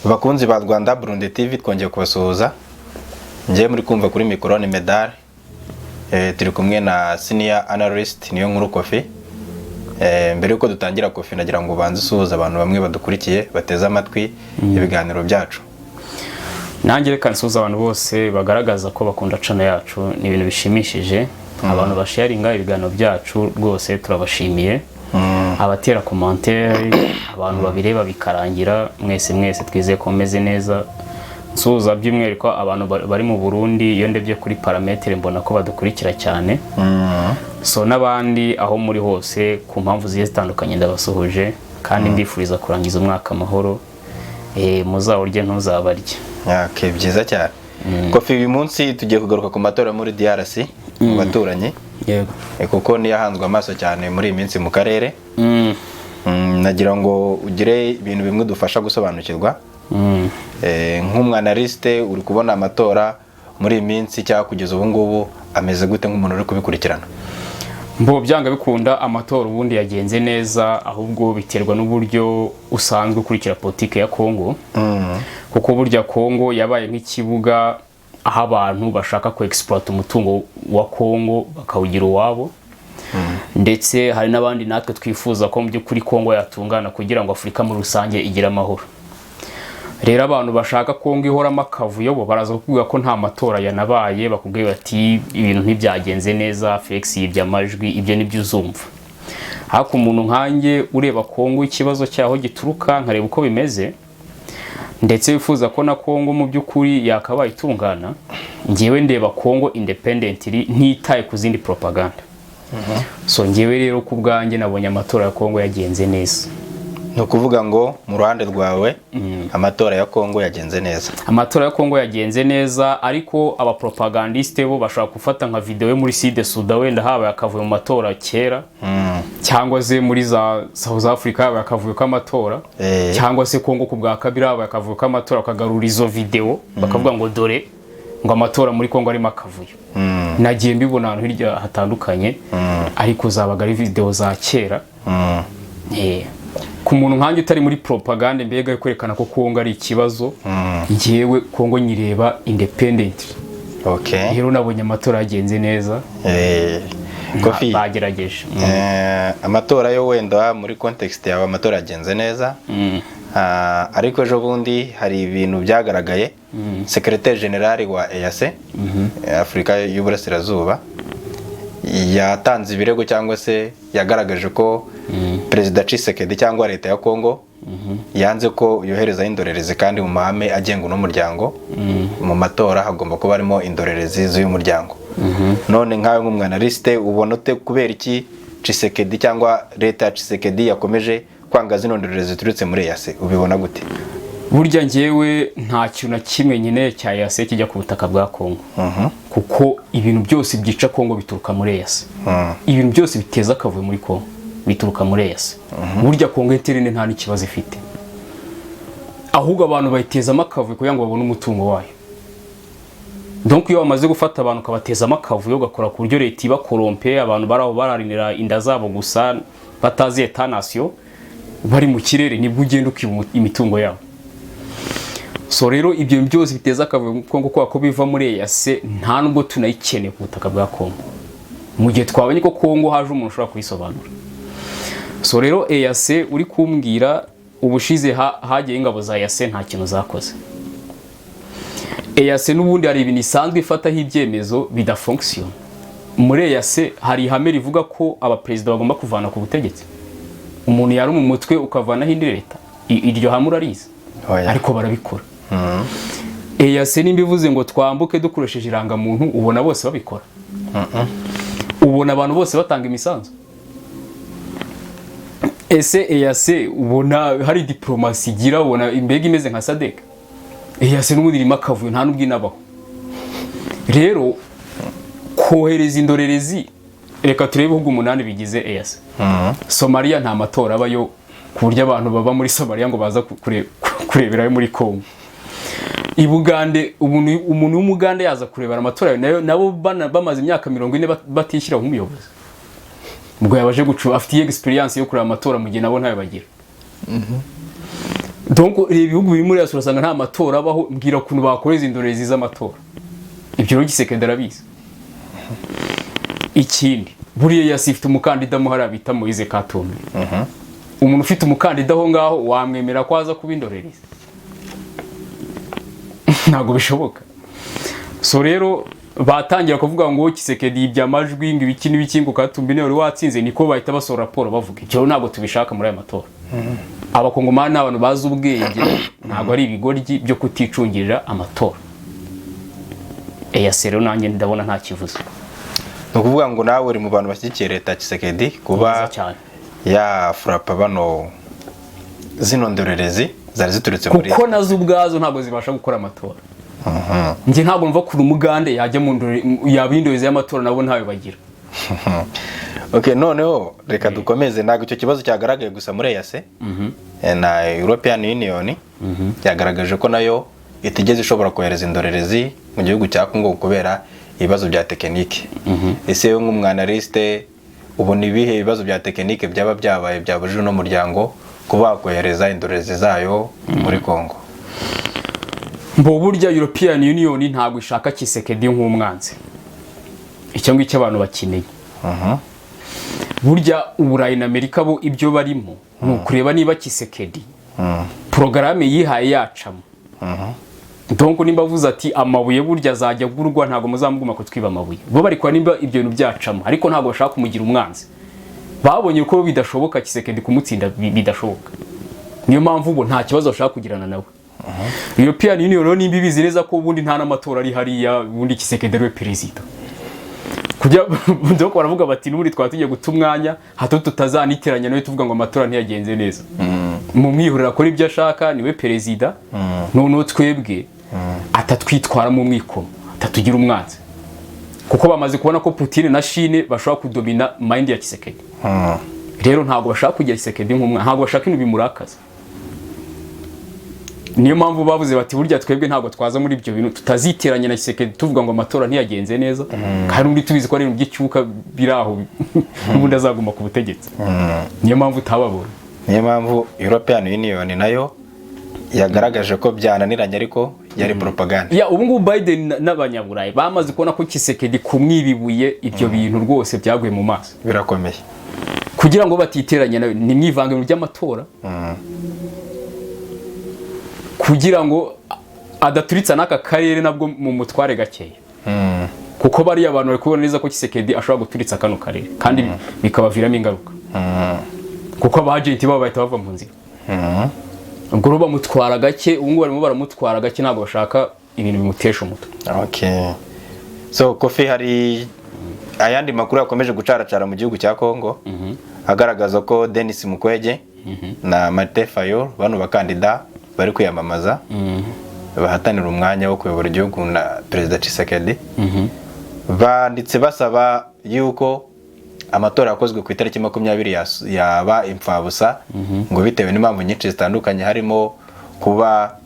Bakunzi ba Rwanda Burundi TV, twongeye kubasuhuza. Ngiye muri kumva kuri mikoro ni Medal. Turi kumwe na senior analyst Niyo Nkuru Kofi. Mbere yuko dutangira, Kofi, nagira ngo ubanze usuhuze abantu bamwe badukurikiye, bateze amatwi ibiganiro byacu. Nanjye reka nsuhuze abantu bose bagaragaza ko bakunda channel yacu. Ni ibintu bishimishije. Abantu basharinga ibiganiro byacu rwose turabashimiye, abatera commentaire, abantu babireba bikarangira, mwese mwese twizeye ko mumeze neza. Nsuhuza by'umwihariko abantu bari mu Burundi. Iyo ndebye kuri paramètre mbona ko badukurikira cyane. So n'abandi aho muri hose ku mpamvu zigiye zitandukanye, ndabasuhuje kandi mbifuriza kurangiza umwaka amahoro. Muzawurye ntuzabarye. Okay, byiza cyane. Kofi, uyu munsi tugiye kugaruka ku matora muri DRC, mu baturanyi. Yego. Kuko niyo ahanzwe amaso cyane muri iyi minsi mu karere. Nagira ngo ugire ibintu bimwe udufasha gusobanukirwa. Nk'umwanalyste, uri kubona amatora muri iyi minsi cyangwa kugeza ubu ngubu ameze gute, nk'umuntu uri kubikurikirana? Mbo byanga bikunda amatora ubundi yagenze neza, ahubwo biterwa n'uburyo usanzwe ukurikira politike ya Kongo, kuko burya Kongo yabaye nk'ikibuga aho abantu bashaka ku exploit umutungo wa Kongo bakawugira uwabo. Ndetse hari n'abandi natwe twifuza ko mu by'ukuri Kongo yatungana kugira ngo Afurika muri rusange igire amahoro. Rero abantu bashaka Kongo ihoramo akavuyo bo baraza kukubwira ko nta matora yanabaye, bakubwira bati ibintu ntibyagenze neza, Felix yibye amajwi. Ibyo nibyo uzumva. Ariko umuntu nkanjye ureba Kongo ikibazo cyaho gituruka, nkareba uko bimeze, ndetse wifuza ko na Kongo mu by'ukuri yakabaye itungana, ngewe ndeba Kongo independently, ntitaye ku zindi propaganda. So ngewe rero ku bwanjye nabonye amatora ya Kongo yagenze neza. Ni ukuvuga ngo mu ruhande rwawe amatora ya Kongo yagenze neza? Amatora ya Kongo yagenze neza, ariko abapropagandiste bo bashobora gufata nka video yo muri Sud Soudan, wenda habaye akavuyo mu matora kera, cyangwa se muri za South Africa habaye akavuyo k'amatora, cyangwa se Kongo ku bwa kabiri habaye akavuyo k'amatora, bakagarura izo video bakavuga ngo dore ngo amatora muri Kongo arimo akavuyo. Nagiye mbibona ahantu hirya hatandukanye, ariko zabaga ari video za kera. Ku muntu nkanjye utari muri propagande mbega yo kwerekana ko Kongo ari ikibazo, njyewe Kongo nyireba independent. Rero nabonye amatora yagenze neza. Kofi, bagerageje. Amatora yo wenda muri context yawe amatora yagenze neza. Ariko ejo bundi hari ibintu byagaragaye. Secrétaire général wa EAC, Afurika y'Uburasirazuba, yatanze ibirego cyangwa se yagaragaje ko Perezida Tshisekedi cyangwa leta ya Kongo yanze ko yoherezaho indorerezi, kandi mu mahame agenga uno muryango mu matora hagomba kuba harimo indorerezi z'uyu muryango. None nkawe nk'umwanalyste ubona ute? Kubera iki Tshisekedi cyangwa leta ya Tshisekedi yakomeje kwanga zino ndorerezi ziturutse muri EAC? Ubibona gute? Burya njyewe nta kintu na kimwe nkeneye cya EAC kijya ku butaka bwa Kongo, kuko ibintu byose byica Kongo bituruka muri EAC. Ibintu byose biteza akavuyo muri Kongo bituruka muri EAC. Burya Kongo interne nta n'ikibazo ifite, ahubwo abantu bayitezamo akavuyo kugira ngo babone umutungo wayo. Donc iyo bamaze gufata abantu ukabatezamo akavuyo, ugakora ku buryo leta iba corrompue, abantu bari aho bararinira inda zabo gusa, batazi état-nation, bari mu kirere, nibwo ugenda ukiba imitungo yabo. So rero ibyo byose biteza akavuyo muri Kongo kubera ko biva muri EAC, nta nubwo tunayikeneye ku butaka bwa Kongo mu gihe twabonye ko Kongo haje umuntu ushobora kuyisobanura. So rero EAC uri kumbwira, ubushize hagiye ingabo za EAC nta kintu zakoze. EAC n'ubundi hari ibintu isanzwe ifataho ibyemezo bidafonctionne. Muri EAC hari ihame rivuga ko abaperezida bagomba kuvana ku butegetsi. Umuntu yari mu mutwe ukavanaho indi leta, iryo hame urarizi? Oya. Ariko barabikora. EAC nimba ivuze ngo twambuke dukoresheje irangamuntu, ubona bose babikora? Ubona abantu bose batanga imisanzu? Ese EAC ubona hari diplomasi igira? Ubona imbega imeze nka SADC? EAC n'ubundi irimo akavuyo, nta n'ubwo inabaho. Rero kohereza indorerezi, reka turebe ibihugu 8 bigize EAC. Somalia nta matora abayo ku buryo abantu baba muri Somalia ngo baza kureberayo muri Congo. I Bugande umuntu w'Umugande yaza kurebera amatora nayo? Nabo bamaze imyaka 40 batishyira nk'umuyobozi, ubwo yabaje gucu afite iyi experience yo kureba amatora mu gihe nabo ntayo bagira. Donc reba ibihugu biri muri EAC, urasanga nta matora abaho. Mbwira ukuntu bakora izi ndorerezi z'amatora. Ibyo rero Tshisekedi arabizi. Ikindi, buriya EAC ifite umukandida muhariya bita Moise Katumbi. Umuntu ufite umukandida aho ngaho wamwemera ko aza kuba indorerezi? Ntabwo bishoboka. So rero batangira kuvuga ngo Tshisekedi yibye amajwi, ngo ibiki n'ibiki, ngo Katumbi niwe wari watsinze, niko bahita basohora raporo bavuga. Ibyo ntabwo tubishaka muri aya matora. Abakongomani ni abantu bazi ubwenge, ntabwo ari ibigoryi byo kuticungirira amatora. EAC rero nanjye ndabona nta kivuze. Ni ukuvuga ngo nawe uri mu bantu bashyigikiye leta ya Tshisekedi kuba Neza cyane. yafurapa bano zino ndorerezi zari ziturutse muri Kuko nazo ubwazo ntabwo zibasha gukora amatora. Njye ntabwo mva kure umugande yajya mu yaba indorerezi y'amatora, nabo ntayo bagira. Okay, noneho reka dukomeze. Ntabwo icyo kibazo cyagaragaye gusa muri EAC, na European Union yagaragaje ko nayo itigeze ishobora kohereza indorerezi mu gihugu cya Congo kubera ibibazo bya tekinike. Ese wowe nk'umwanalyste ubona ibihe bibazo bya tekinike byaba byabaye byabujije uno muryango kuba wakohereza indorerezi zayo muri Congo? Mbo burya European Union ntabwo ishaka Tshisekedi nk'umwanzi, icyo ngicyo abantu bakeneye. Burya Uburayi na Amerika bo ibyo barimo ni ukureba niba Tshisekedi porogaramu yihaye yacamo. Donc nimba avuze ati amabuye burya azajya agurwa, ntabwo muzamuguma kutwiba amabuye, bo bari kureba nimba ibyo bintu byacamo, ariko ntabwo bashaka kumugira umwanzi. Babonye ko bidashoboka, Tshisekedi kumutsinda bidashoboka, niyo mpamvu ubu nta kibazo bashaka kugirana nawe. European Union rero nimba ibizi neza ko ubundi nta n'amatora ari hariya, ubundi Tshisekedi ariwe perezida, kujya donc baravuga bati n'ubundi twaba tugiye guta umwanya, hato tutazaniteranya nawe tuvuga ngo amatora ntiyagenze neza. Mu mwihurira akora ibyo ashaka, niwe perezida, noneho twebwe atatwitwara mu mwikomo, atatugira umwanzi, kuko bamaze kubona ko Putin na Chine bashobora kudomina mind ya Tshisekedi. Rero ntabwo bashaka kugira Tshisekedi nk'umwana, ntabwo bashaka ibintu bimurakaza. Niyo mpamvu bavuze bati burya twebwe ntabwo twaza muri ibyo bintu, tutaziteranya na Tshisekedi tuvuga ngo amatora ntiyagenze neza, kandi undi tubizi ko ari ibintu by'icyuka biri aho, n'ubundi azaguma ku butegetsi. Niyo mpamvu utababona. Niyo mpamvu European Union nayo yagaragaje ko byananiranye, ariko yari propaganda. Ya, ubu ngubu Biden n'abanyaburayi bamaze kubona ko Tshisekedi kumwibibuye ibyo bintu rwose byaguye mu maso. Birakomeye. Kugira ngo batiteranya nawe, nimwivange mu by'amatora, kugira ngo adaturitsa n'aka karere nabwo mu mutware gakeya, kuko bariya abantu bari kubona neza ko Tshisekedi ashobora guturitsa kano karere kandi bikabaviramo ingaruka, kuko abagenti babo bahita bava mu nzira. Ubwo rero bamutwara gake, ubu ngubu barimo baramutwara gake, ntabwo bashaka ibintu bimutesha umutwe. Okay, so Kofi, hari ayandi makuru yakomeje gucaracara mu gihugu cya Congo agaragaza ko Denis Mukwege na Martin Fayulu, bano bakandida bari kwiyamamaza bahatanira umwanya wo kuyobora igihugu na Perezida Tshisekedi, banditse basaba yuko amatora yakozwe ku itariki 20 yaba imfabusa, ngo bitewe n'impamvu nyinshi zitandukanye, harimo kuba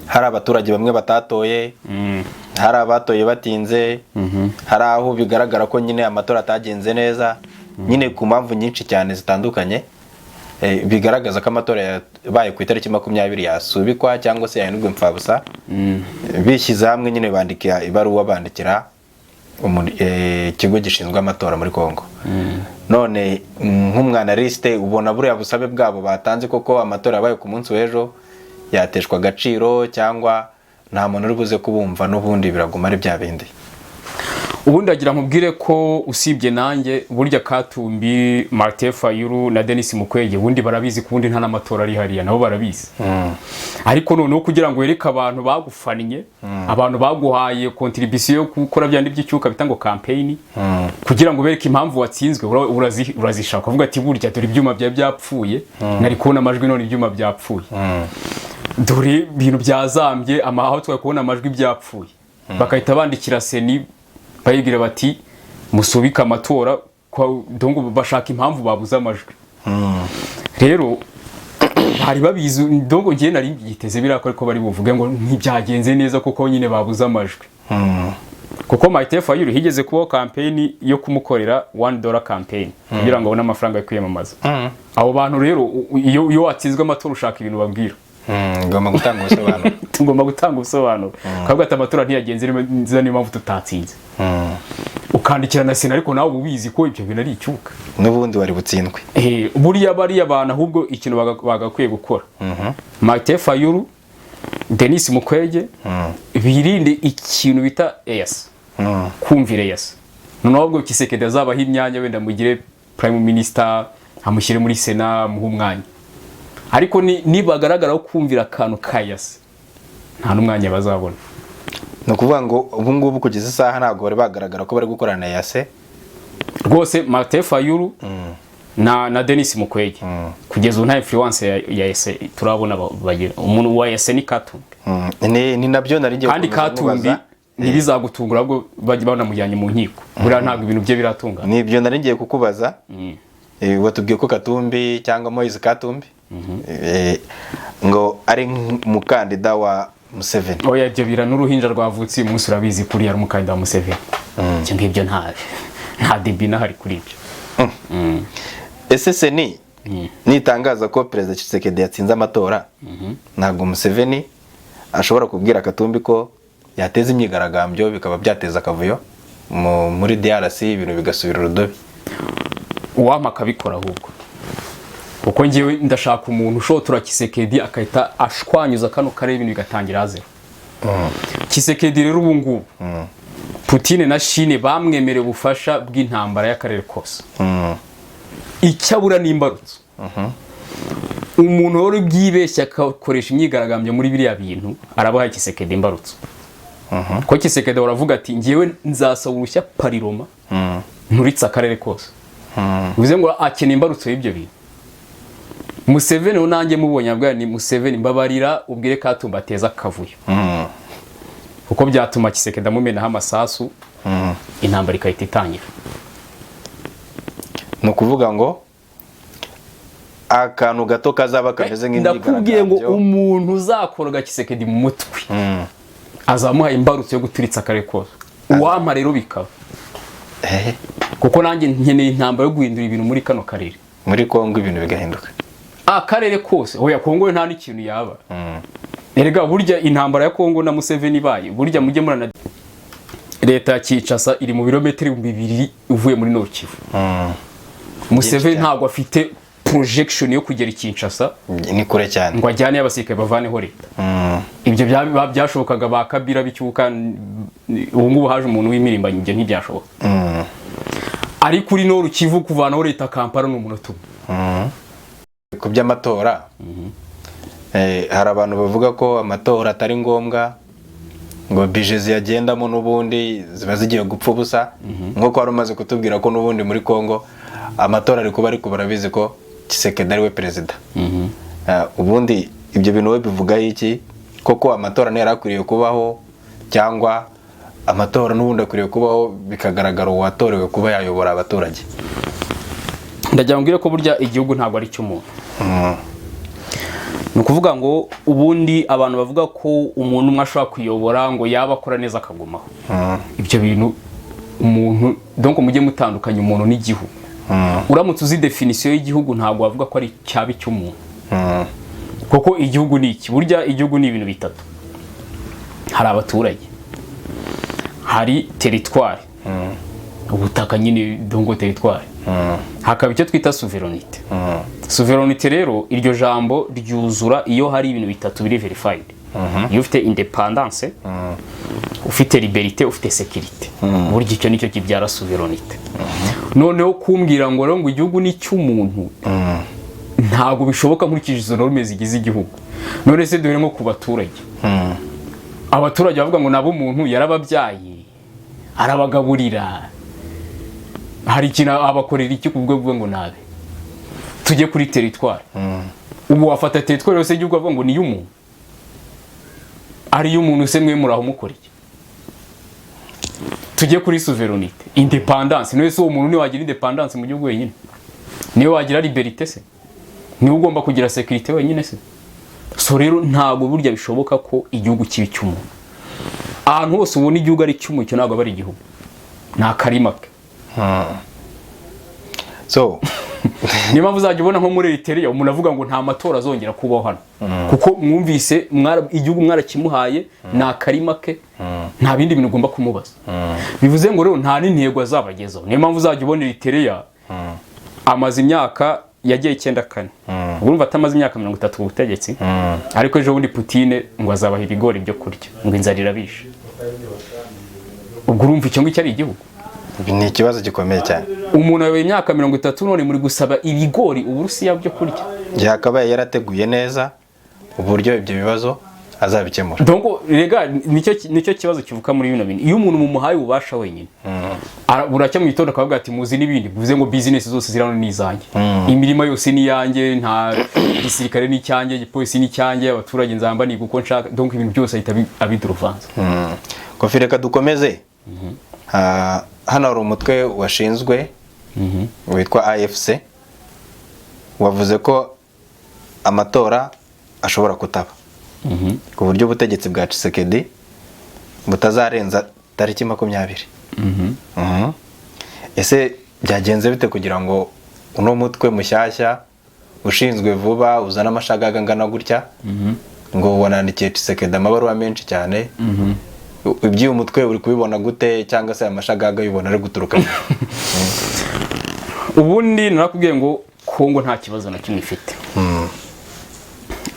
hari abaturage bamwe batatoye, hari abatoye batinze, hari aho bigaragara ko nyine amatora atagenze neza, nyine ku mpamvu nyinshi cyane zitandukanye, bigaragaza ko amatora yabaye ku itariki 20 yasubikwa cyangwa se yahindurwa imfabusa. Bishyize hamwe nyine bandika ibaruwa, bandikira ikigo gishinzwe amatora muri Congo. None nk'umwanalyste ubona buriya busabe bwabo batanze koko amatora yabaye ku munsi w'ejo yateshwa agaciro, cyangwa nta muntu uri buze kubumva, n'ubundi biraguma ari bya bindi? Ubundi agira nkubwire ko usibye nanjye, burya Katumbi, Martin Fayulu na Denis Mukwege ubundi barabizi ko ubundi nta n'amatora ari hariya, nabo barabizi. Ariko noneho kugira ngo wereke abantu bagufannye, abantu baguhaye contribution yo gukora bya by'icyuka bita ngo campaign, kugira ngo bereke impamvu watsinzwe, urazishaka ukavuga ati burya dore ibyuma byari byapfuye, nari kubona amajwi none ibyuma byapfuye, dore ibintu byazambye, aho twari kubona amajwi byapfuye. Bagahita bandikira CENI bayibwira bati musubike amatora, donc bashaka impamvu babuze amajwi. Rero bari babizi, donc njye nari mbyiteze biriya ko ariko bari buvuge ngo ntibyagenze neza kuko nyine babuze amajwi, kuko Martin Fayulu higeze kubaho campaign yo kumukorera $1 campaign kugira ngo abone amafaranga yo kwiyamamaza. Abo bantu rero iyo watsinzwe amatora ushaka ibintu babwira. Ngomba gutanga ubusobanuro. Tugomba gutanga ubusobanuro, ukavuga ati amatora ntiyagenze neza, niyo mpamvu tutatsinze. Ukandikira na Sena, ariko nawe uba ubizi ko ibyo bintu ari icyuka. N'ubundi wari butsindwe. Buriya bariya bantu ahubwo ikintu bagakwiye gukora, Martin Fayulu, Denis Mukwege, birinde ikintu bita EAC, kumvira EAC. Noneho ahubwo Tshisekedi azabaha imyanya, wenda mugire prime minister, amushyire muri Sena, amuhe umwanya. Ariko nibagaragaraho kumvira akantu ka EAC, nta n'umwanya bazabona. Ni ukuvuga ngo ubu ngubu kugeza isaha ntabwo bari bagaragara ko bari gukorana na EAC? Rwose Martin Fayulu na Denis Mukwege, kugeza ubu nta influence ya EAC turabona bagira. Umuntu wa EAC ni Katumbi. Ni nabyo nari ngiye Kandi gukomeza Katumbi nkubaza. ntibizagutungura, ahubwo bajya banamujyanye mu nkiko, buriya ntabwo ibintu bye biratungana. Nibyo nari ngiye kukubaza. Watubwiye ko Katumbi cyangwa Moise Katumbi ngo ari umukandida wa Museveni. Oya, ibyo bira n'uruhinja rwavutse uyu munsi urabizi, kuriya ari umukandida wa Museveni. Ibyo ngibyo nta débat inahari kuri ibyo. Ese CENI nitangaza ko Perezida Tshisekedi yatsinze amatora, ntabwo Museveni ashobora kubwira Katumbi ko yateza imyigaragambyo, bikaba byateza akavuyo muri DRC, ibintu bigasubira urudobi? Uwampa akabikora ahubwo, kuko ngewe ndashaka umuntu ushotora Tshisekedi akahita ashwanyuza kano karere, ibintu bigatangira zero. Tshisekedi rero ubu ngubu Putine na Chine bamwemereye ubufasha bw'intambara y'akarere kose. Icyo abura ni imbarutso. Umuntu wari bwibeshya akakoresha imyigaragambyo muri biriya bintu, arabaha Tshisekedi imbarutso, ko Tshisekedi uravuga ati ngewe nzasaba uruhushya parliament, nturitse akarere kose. Bivuze ngo akeneye imbarutso y'ibyo bintu. Museveni we nanjye mubonye abwira ni Museveni, mbabarira ubwire Katumba ateza akavuyo, kuko byatuma Tshisekedi amumenaho amasasu, intambara igahita itangira. Ni ukuvuga ngo akantu gato kazaba kameze Ndakubwiye ngo nk'imyigaragambyo. umuntu uzakoroga Tshisekedi mu mutwe, azamuha imbarutso yo guturitsa akarere kose. Uwampa rero bikaba, kuko nanjye nkeneye intambara yo guhindura ibintu muri kano karere. Muri Kongo ibintu bigahinduka. Akarere kose. Oya, Kongo yo nta n'ikintu yaba. Erega burya intambara ya Kongo na Museveni ibaye, burya mujye murana, leta ya Kinshasa iri mu birometero 2000 uvuye muri Nord Kivu. Museveni cyane. ntabwo afite projection yo kugera i Kinshasa Ni kure cyane. ngo ajyane abasirikare bavaneho leta. Ibyo byashobokaga ba Kabila bicyuka. Ubu ngubu haje umuntu w'imirimbanyi, ibyo ntibyashoboka. Ariko uri Nord Kivu, kuvanaho leta Kampala ni umunota umwe. Ku by'amatora, hari abantu bavuga ko amatora atari ngombwa, ngo budget ziyagendamo n'ubundi ziba zigiye gupfa ubusa, nk'uko wari umaze kutubwira ko n'ubundi muri Congo amatora ari kuba, ariko barabizi ko Tshisekedi ari we perezida. Ubundi ibyo bintu we bivugaho iki? Koko amatora ntiyari akwiriye kubaho, cyangwa amatora n'ubundi akwiriye kubaho bikagaragara uwatorewe kuba yayobora abaturage? Ndagira ngo mbwire ko burya igihugu ntabwo ari icy'umuntu. Ni ukuvuga ngo ubundi abantu bavuga ko umuntu umwe ashobora kuyobora, ngo yaba akora neza akagumaho, ibyo bintu umuntu, donc mujye mutandukanya umuntu n'igihugu. Uramutse uzi définition y'igihugu, ntabwo wavuga ko ari cyaba icy'umuntu, kuko igihugu ni iki? Burya igihugu ni ibintu bitatu: hari abaturage, hari territoire, ubutaka nyine, donc territoire, hakaba icyo twita souveraineté. Souveraineté rero, iryo jambo ryuzura iyo hari ibintu bitatu biri verified: iyo ufite indépendance, ufite liberté, ufite sécurité. Burya icyo nicyo kibyara souveraineté. Noneho kumbwira ngo rero ngo igihugu ni icy'umuntu, ntabwo bishoboka nkurikije izo normes zigize igihugu. None se dore nko ku baturage, abaturage bavuga ngo nabo umuntu yarababyaye, arabagaburira, hari ikintu abakorera iki ku bwo ngo nabe? Tujye kuri territoire. Ubu wafata territoire yose y'igihugu avuga ngo ni iy'umuntu? Ari iy'umuntu se, mwe muraho mukora iki? Tujye kuri souveraineté, indépendance. None se uwo muntu niwe wagira indépendance mu gihugu wenyine? Niwe wagira liberté se? Niwe ugomba kugira sécurité wenyine se? So rero ntabwo burya bishoboka ko igihugu kiba icy'umuntu. Ahantu hose ubona igihugu ari icy'umuntu, icyo ntabwo aba ari igihugu, ni akarima ke. So Niyo mpamvu uzajya ubona nko muri Eritrea umuntu avuga ngo nta matora azongera kubaho hano, kuko mwumvise igihugu mwarakimuhaye, ni akarima ke, nta bindi bintu ugomba kumubaza. Bivuze ngo rero nta n'intego azabagezaho. Niyo mpamvu uzajya ubona Eritrea amaze imyaka, yagiye 94, urumva atamaze imyaka 30 ku butegetsi, ariko ejo bundi Putine ngo azabaha ibigori byo kurya, ngo inzara irabishe. Ubwo urumva icyo ngicyo ari igihugu? Ni ikibazo gikomeye cyane. Umuntu ayoboye imyaka 30, none muri gusaba ibigori Uburusiya byo kurya. Yakabaye yarateguye neza uburyo ibyo bibazo azabikemura. Donc rega nicyo kibazo kivuka muri bino bintu. Iyo umuntu mumuhaye ububasha wenyine, buracya mu gitondo akavuga ati muzi n'ibindi, bivuze ngo business zose ziri hano ni izanjye, imirima yose ni iyanjye, nta gisirikare ni icyanjye, igipolisi ni icyanjye, abaturage nzamba ni uko nshaka. Donc ibintu byose ahita abiduruvanza. Kofi, reka dukomeze. Hano hari umutwe washinzwe witwa AFC, wavuze ko amatora ashobora kutaba, ku buryo ubutegetsi bwa Tshisekedi butazarenza tariki 20. Ese byagenze bite kugira ngo uno mutwe mushyashya ushinzwe vuba uzane amashagaga angana gutya, ngo wanandikiye Tshisekedi amabaruwa menshi cyane? Iby'uyu mutwe uri kubibona gute, cyangwa se aya mashagaga uyibona ari guturuka he? Ubundi narakubwiye ngo Kongo nta kibazo na kimwe ifite.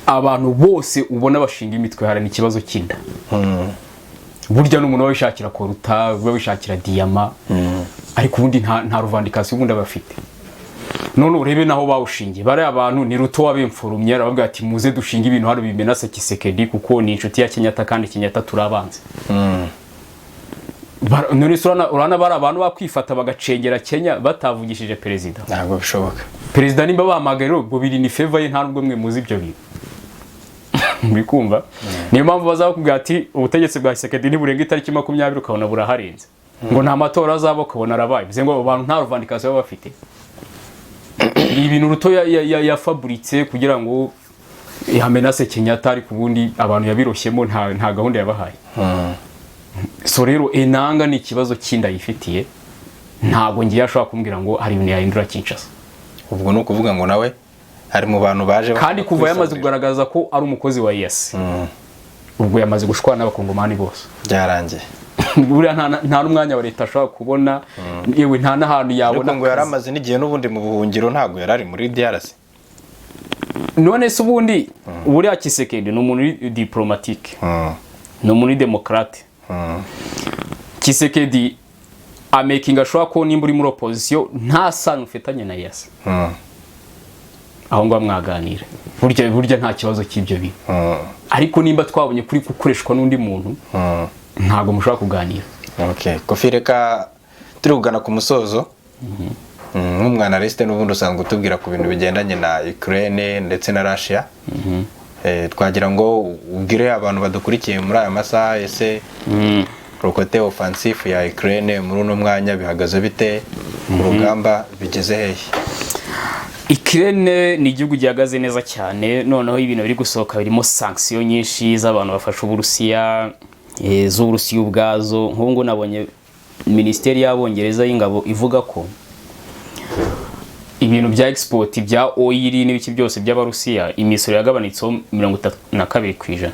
Abantu bose ubona bashinga imitwe hari ikibazo cy'inda. Burya n'umuntu uba wishakira coltan, uba wishakira diyama, ariko ubundi nta revendication ubundi aba afite. None urebe naho bawushingiye, bariya abantu ni Ruto wabimfurumye, arababwira ati muze dushinge ibintu hano bimenasa Tshisekedi, kuko ni inshuti ya Kenyatta kandi Kenyatta turabanze. None se urabona bari abantu bakwifata bagacengera Kenya batavugishije perezida? Ntabwo bishoboka. Perezida nimba bahamagaye rero, ubwo biri ni faveur ye, nta nubwo mwe muzi ibyo bintu muri kumva. Niyo mpamvu bazakubwira ati ubutegetsi bwa Tshisekedi ntiburenga itariki 20, ukabona buraharenze, ngo nta matora azaba, ukabona arabaye. Bivuze ngo abo bantu nta revendication baba bafite. Ni ibintu Ruto yafaburitse kugira ngo yamenase Kenyatta, ariko ubundi abantu yabiroshyemo nta gahunda yabahaye. So rero Enanga ni ikibazo cy'inda yifitiye, ntabwo ngiye ashobora kumbwira ngo hari ibintu yahindura Kinshasa. Ubwo ni ukuvuga ngo nawe ari mu bantu baje Kandi kuva yamaze kwisabira. kugaragaza ko ari umukozi wa EAC, ubwo yamaze gushwana n'abakongomani bose. Byarangiye. Buriya nta n'umwanya wa leta ashobora kubona, yewe nta n'ahantu yabona Ariko ngo yari akazi. amaze n'igihe n'ubundi mu buhungiro, ntabwo yari ari muri DRC. None se ubundi buriya Tshisekedi ni umuntu uri diplomatique, ni umuntu uri démocrate. Tshisekedi amakinga ashobora ko nimba uri muri opposition nta sano ufitanye na EAC, aho ngaho mwaganira. Burya nta kibazo cy'ibyo bintu, ariko nimba twabonye kuri gukoreshwa n'undi muntu, ntabwo mushobora kuganira. Okay, Kofi, reka turi kugana ku musozo. Nk'umwanalyste n'ubundi usanzwe utubwira ku bintu bigendanye na Ukraine ndetse na Russia. Twagira ngo ubwire abantu badukurikiye muri aya masaha, ese côté offensif ya Ukraine muri uno mwanya bihagaze bite? Ku rugamba bigeze hehe? Ukraine ni igihugu gihagaze neza cyane. Noneho ibintu biri gusohoka birimo sanction nyinshi z'abantu bafasha Uburusiya, z'Uburusiya ubwazo. Nk'ubu ngubu nabonye Minisiteri y'Abongereza y'ingabo ivuga ko ibintu bya export bya oil n'ibiki byose by'Abarusiya, imisoro yagabanutseho 32%,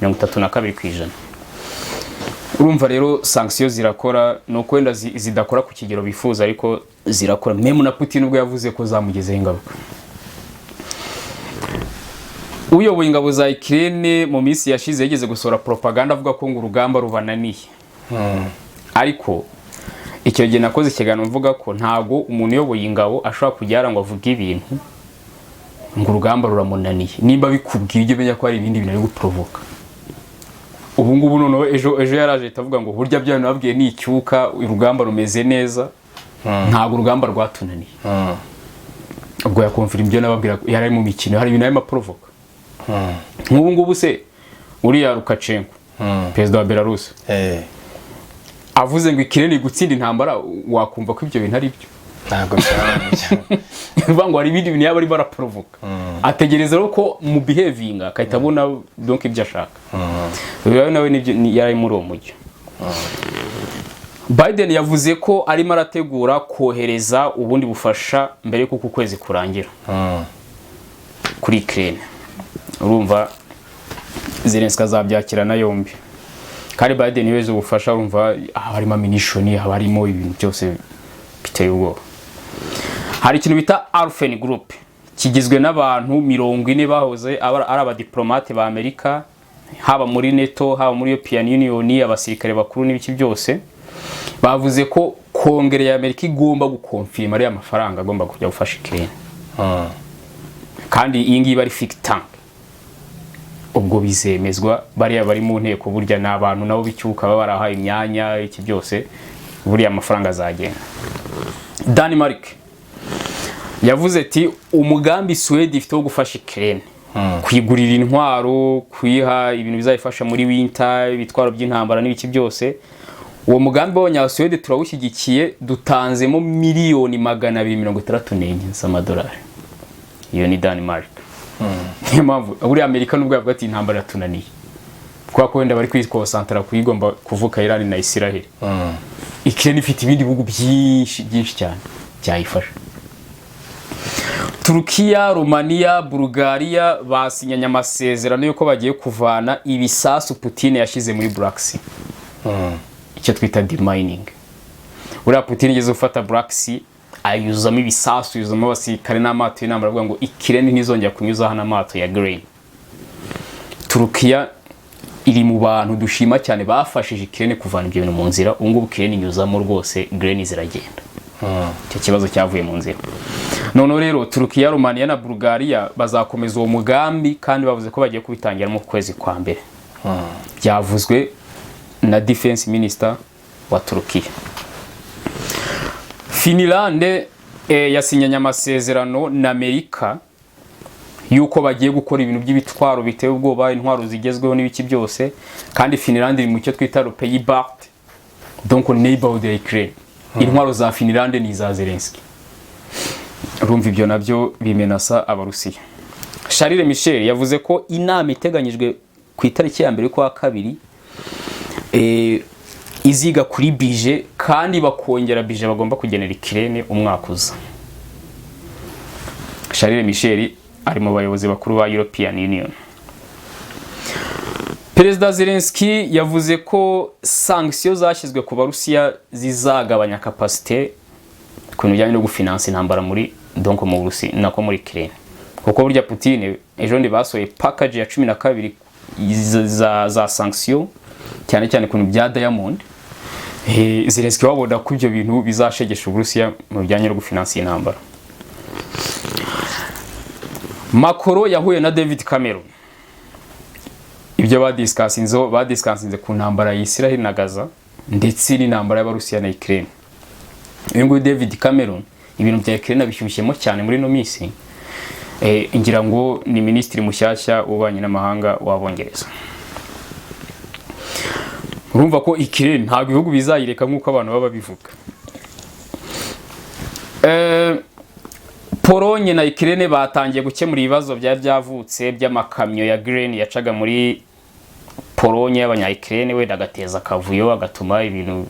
32%. Urumva rero sanction zirakora, ni uko wenda zidakora ku kigero bifuza, ariko zirakora. Même na Putin ubwo yavuze ko zamugezeho ingaruka. Uyoboye ingabo za Ukraine mu minsi yashize yigeze gusohora propaganda avuga ko ngo urugamba rubananiye, ariko icyo gihe nakoze ikiganiro mvuga ko ntabwo umuntu uyoboye ingabo ashobora kujya ngo avuge ibintu ngo urugamba ruramunaniye. Nimba bikubwiye, ujye umenya ko hari ibindi bintu ari guprovoka. Ubu ngubu noneho ejo yaraje ahita avuga ngo burya bya bintu babwiye ni icyuka, urugamba rumeze neza, ntabwo urugamba rwatunaniye. Ubwo yakonfirma ibyo nababwira, yari ari mu mikino, hari ibintu arimo aprovoka. Nk'ubu ngubu se uriya Lukashenko, perezida wa Belarus, avuze ngo Ukraine gutsinda intambara, wakumva ko ibyo bintu ari byo? Ntabwo byaba Bivuga ngo hari ibindi bintu yaba arimo araprovoka, ategereza rero ko mu behavinga akahita abona donc ibyo ashaka. Rero nawe nibyo yari ari muri uwo mujyo. Biden yavuze ko arimo arategura kohereza ubundi bufasha mbere y'uko uku kwezi kurangira kuri Ukraine. Urumva Zelensky azabyakirana yombi, kandi Biden yohereza ubufasha, urumva haba harimo ammunition, haba harimo ibintu byose biteye ubwoba. Hari ikintu bita Alphen Group, kigizwe n'abantu 40 bahoze ari abadiplomate ba Amerika, haba muri NATO, haba muri European Union, abasirikare bakuru n'ibiki byose. Bavuze ko Kongere ya Amerika igomba gukonfirma ariya mafaranga agomba kujya gufasha Ukraine, kandi iyi ngiyi bari think tank, ubwo bizemezwa. Bariya bari mu nteko burya ni abantu nabo b'icyuka, baba barahaye imyanya iki byose, buriya amafaranga azagenda. Denmark yavuze ati umugambi Suwede ifite wo gufasha Ukraine, kuyigurira intwaro, kuyiha ibintu bizayifasha muri winter, ibitwaro by'intambara n'ibiki byose, uwo mugambi w'Abanyasuwede turawushyigikiye, dutanzemo miliyoni 264 z'amadolari. Iyo ni Denmark. Niyo mpamvu buriya Amerika nubwo yavuga ati intambara iratunaniye, kubera ko wenda bari kwikonsantara kuyigomba kuvuka Iran na Israel, Ukraine ifite ibindi bihugu byinshi byinshi cyane byayifasha. Turukiya, Romania, Bulgaria basinyanye amasezerano y'uko bagiye kuvana ibisasu Putin yashyize muri Black Sea, icyo twita demining. Uriya Putin igeze gufata Black Sea, ayuzamo ibisasu, yuzamo abasirikare n'amato y'intambara, avuga ngo Ukraine ntizongera kunyuza hano amato ya grain. Turukiya iri mu bantu dushima cyane bafashije Ukraine kuvana ibyo bintu mu nzira. Ubu ngubu Ukraine inyuzamo rwose, grain ziragenda, icyo kibazo cyavuye mu nzira. Noneho rero Turukiya, Romania na Bulgaria bazakomeza uwo mugambi, kandi bavuze ko bagiye kubitangira mu kwezi kwa mbere. Byavuzwe na defense minister wa Turukiya. Finlande yasinyanye amasezerano na Amerika yuko bagiye gukora ibintu by'ibitwaro biteye ubwoba, intwaro zigezweho n'ibiki byose. Kandi Finlande iri mu cyo twita le pays balte, donc neighborhood ya Ukraine. Intwaro za Finlande ni iza Zelensky. Urumva ibyo nabyo bimenasa Abarusiya. Charles Michel yavuze ko inama iteganyijwe ku itariki ya 1 y'ukwa kabiri iziga kuri budget, kandi bakongera budget bagomba kugenera Ukraine umwaka uza. Charles Michel ari mu bayobozi bakuru ba European Union. Perezida Zelensky yavuze ko sanctions zashyizwe ku Barusiya zizagabanya capacité ku bintu bijyanye no gufinansa intambara muri, donc mu Burusi, nako muri Ukraine, kuko burya Putin ejo ndi basohoye package ya 12 za sanction, cyane cyane ku bintu bya diamond. Zelensky babona ko ibyo bintu bizashegesha Uburusiya mu bijyanye no gufinansa iyi ntambara. Macron yahuye na David Cameron. Ibyo badiscussinzeho, badiscussinze ku ntambara ya Israel na Gaza ndetse n'intambara y'Abarusiya na Ukraine. Uyu nguyu David Cameron, ibintu bya Ukraine abishyushyemo cyane muri ino minsi. Ngira ngo ni minisitiri mushyashya w'ububanyi n'amahanga w'Abongereza. Urumva ko Ukraine ntabwo ibihugu bizayireka nk'uko abantu baba babivuga. Polonye na Ukraine batangiye gukemura ibibazo byari byavutse by'amakamyo ya grain yacaga muri Polonye y'abanya Ukraine, wenda agateza akavuyo, agatuma ibintu,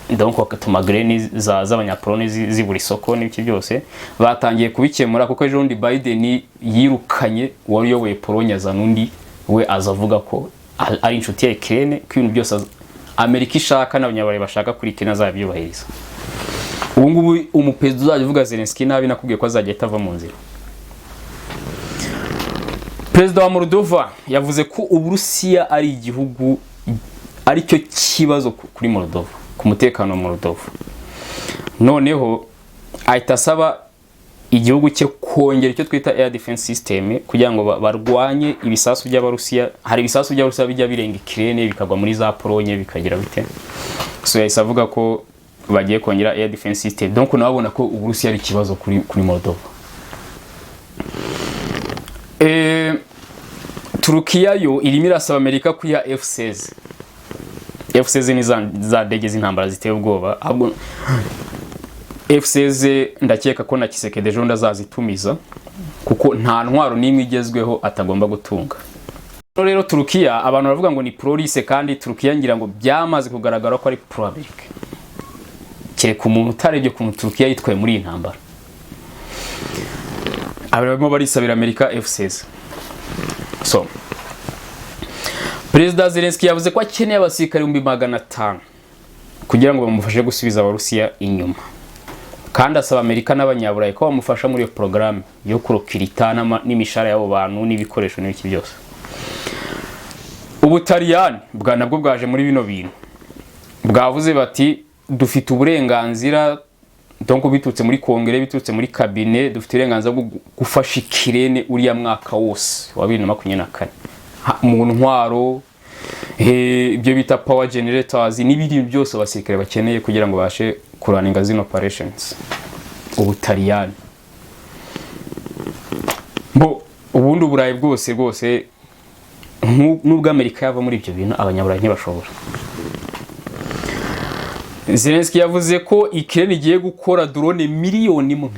donc agatuma grain z'abanyapolonye zibura isoko n'ibiki byose. Batangiye kubikemura, kuko ejo bundi Biden yirukanye uwari uyoboye Polonye, azana undi, we aza avuga ko ari inshuti ya Ukraine, ko ibintu byose Amerika ishaka n'abanyaburayi bashaka kuri Ukraine azabyubahiriza. Ubu ngubu umuperezida uzajya uvuga Zelensky nabi, nakubwiye ko azajya ahita ava mu nzira. Perezida wa Moldova yavuze ko Uburusiya ari igihugu aricyo kibazo kuri Moldova, ku mutekano wa Moldova. Noneho ahita asaba igihugu cye kongera icyo twita air defense system kugira ngo barwanye ibisasu by'Abarusiya. Hari ibisasu by'Abarusiya bijya birenga Ukraine bikagwa muri za Polonye, bikagira bite. So yahise avuga ko bagiye kongera air defense system. Donc nababona ko Uburusiya ari ikibazo kuri Moldova. Turukiya yo irimo irasaba Amerika kuyiha F16. F16 ni za ndege z'intambara ziteye ubwoba. Ahubwo F16 ndakeka ko na Tshisekedi ejo bundi azazitumiza, kuko nta ntwaro n'imwe igezweho atagomba gutunga. Rero Turukiya abantu baravuga ngo ni pro-russe, kandi Turukiya ngira ngo byamaze kugaragara ko ari pro Amerika. Kereka umuntu utarebye ukuntu Turukiya yitwaye muri iyi ntambara. Aba barimo barisabira Amerika F16. So Perezida Zelensky yavuze ko akeneye abasirikare 500,000 kugira ngo bamufashe gusubiza Abarusiya inyuma, kandi asaba Amerika n'Abanyaburayi ko bamufasha muri iyo porogaramu yo kurecruita n'imishahara y'abo bantu n'ibikoresho n'ibiki byose. Ubutaliyani bwa nabwo bwaje muri bino bintu, bwavuze bati: "Dufite uburenganzira, donc biturutse muri kongere, biturutse muri cabinet, dufite uburenganzira bwo gufasha Ukraine uriya mwaka wose wa 2024 mu ntwaro, ibyo bita power generators n'ibindi byose abasirikare bakeneye kugira ngo babashe kurunninga zino operations." Ubutaliyani bo, ubundi Uburayi bwose rwose, nubwo Amerika yava muri ibyo bintu, Abanyaburayi ntibashobora. Zelensky yavuze ko Ukraine igiye gukora drone 1,000,000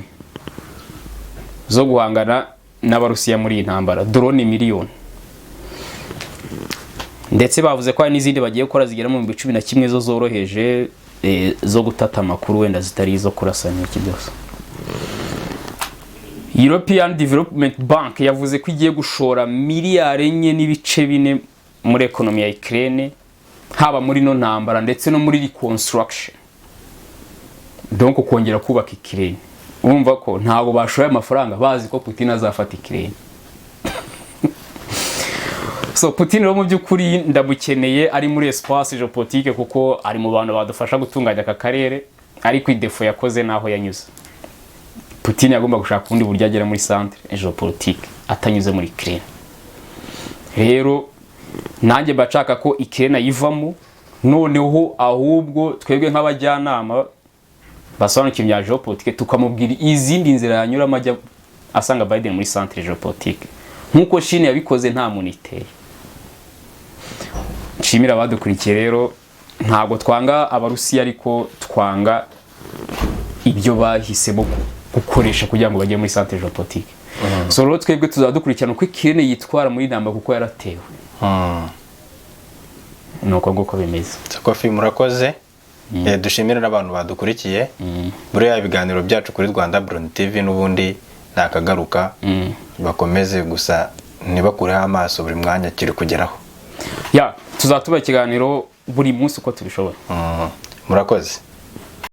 zo guhangana n'Abarusiya muri iyi ntambara, drone miliyoni. Ndetse bavuze ko hari n'izindi bagiye gukora zigera mu 11,000 zo zoroheje, zo gutata amakuru, wenda zitari izo kurasa n'iki byose. European Development Bank yavuze ko igiye gushora miliyari 4.4 muri economy ya Ukraine, haba muri no ntambara ndetse no muri reconstruction, donc kongera kubaka Ukraine. Urumva ko ntabwo bashoye amafaranga bazi ko Putin azafata Ukraine. So Putin rero mu by'ukuri ndamukeneye ari muri espace géopolitique, kuko ari mu bantu badufasha gutunganya aka karere, ariko idéfaut yakoze naho yanyuze. Putin yagomba gushaka ubundi buryo agera muri centre géopolitique atanyuze muri Ukraine. Rero nanjye mba nshaka ko Ukraine ayivamo, noneho ahubwo twebwe nk'abajyanama basobanukiwe ibya géopolitique tukamubwira izindi nzira yanyuramo ajya asanga Biden muri centre géopolitique, nk'uko Chine yabikoze nta muntu iteye. Nshimira abadukurikiye. Rero ntabwo twanga Abarusiya, ariko twanga ibyo bahisemo gukoresha kugira ngo bajye muri centre géopolitique. So rero twebwe tuzaba dukurikirana uko Ukraine yitwara muri ntambara, kuko yaratewe. Ni uko nguko bimeze. Kofi, murakoze. Dushimire n'abantu badukurikiye. Buriya ibiganiro byacu kuri Rwanda Brown TV n'ubundi nakagaruka, bakomeze gusa ntibakureho amaso, buri mwanya kiri kugeraho. Ya, tuzatuba ikiganiro buri munsi uko tubishoboye. Murakoze.